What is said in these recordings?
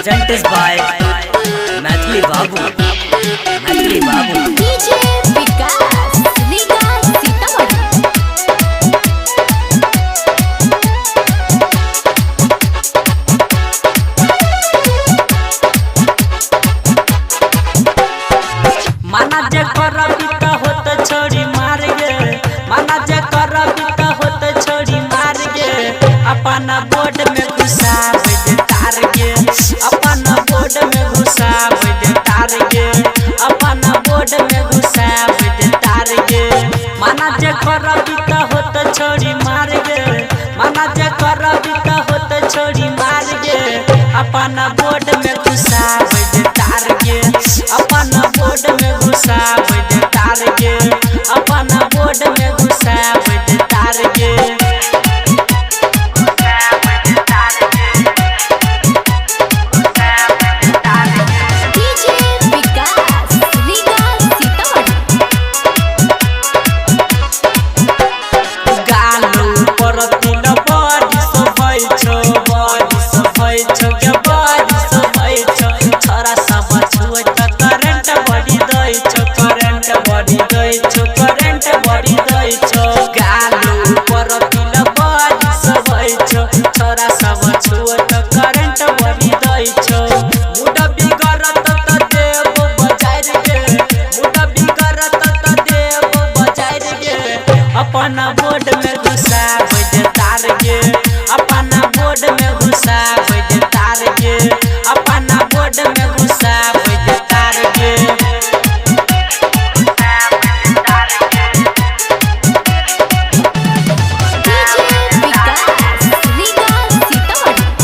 Presented by Maithili Babu. Maithili Babu. DJ Vikas Riga Sitamarhi. माना जे करबी त होत छोड़ी मार गे, माना जे करबी त होत छोड़ी मार गे। अपना बोर्ड में घुसाब दे तार गे, अपना बोर्ड में घुसाब दे तार गे, अपना बोर्ड में घुसाब दे तार गे। माना जे करबी त होत छोड़ी मार गे, माना जे करबी त होत छोड़ी मार गे। अपना बोर्ड में घुसाब दे तार गे, अपना बोर्ड में घुसाब दे तार गे, अपना बोर्ड में घुसाब दे तार गे। डीजे विकास रीगा सीतामढ़ी। गालू पर तिल बड़ी शोभै छौ, बड़ी शोभै छौ गे, बड़ी शोभै छौ। छोरा सब छुए त करंट बड़ी दै छौ, करंट बड़ी दै छौ, करंट बड़ी दै छौ। गालू पर तिल बड़ी शोभै छौ, छोरा सब छुए त करंट बड़ी दै छौ। मुड बिगड़त त देव बजारि गे, मुड बिगड़त त देव बजारि गे। अपना बोर्ड में घुसाब दे तार गे, अपना बोर्ड में घुसाब दे तार गे, अपना बोर्ड में घुसाब दे तार गे। डीजे विकास रीगा सीतामढ़ी।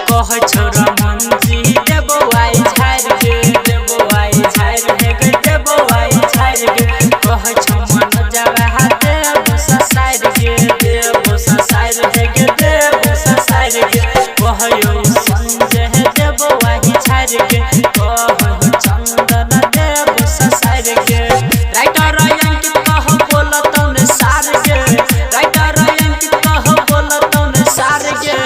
कह छोरा मंजी देबो आई झाड़ गे, देबो आई झाड़ गे गे, देबो आई झाड़ गे। कह छो मन जावे हाथे ससार गे, देबो ससार गे गे, देबो ससार गे। कहयो संजय देबो आई झाड़ गे, कह चंदन देबो ससार गे। राइटर अंकित कह बोलतौ ने सार गे, राइटर अंकित कह बोलतौ ने सार गे।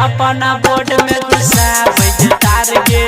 अपना बोर्ड में घुसाब दे तार गे,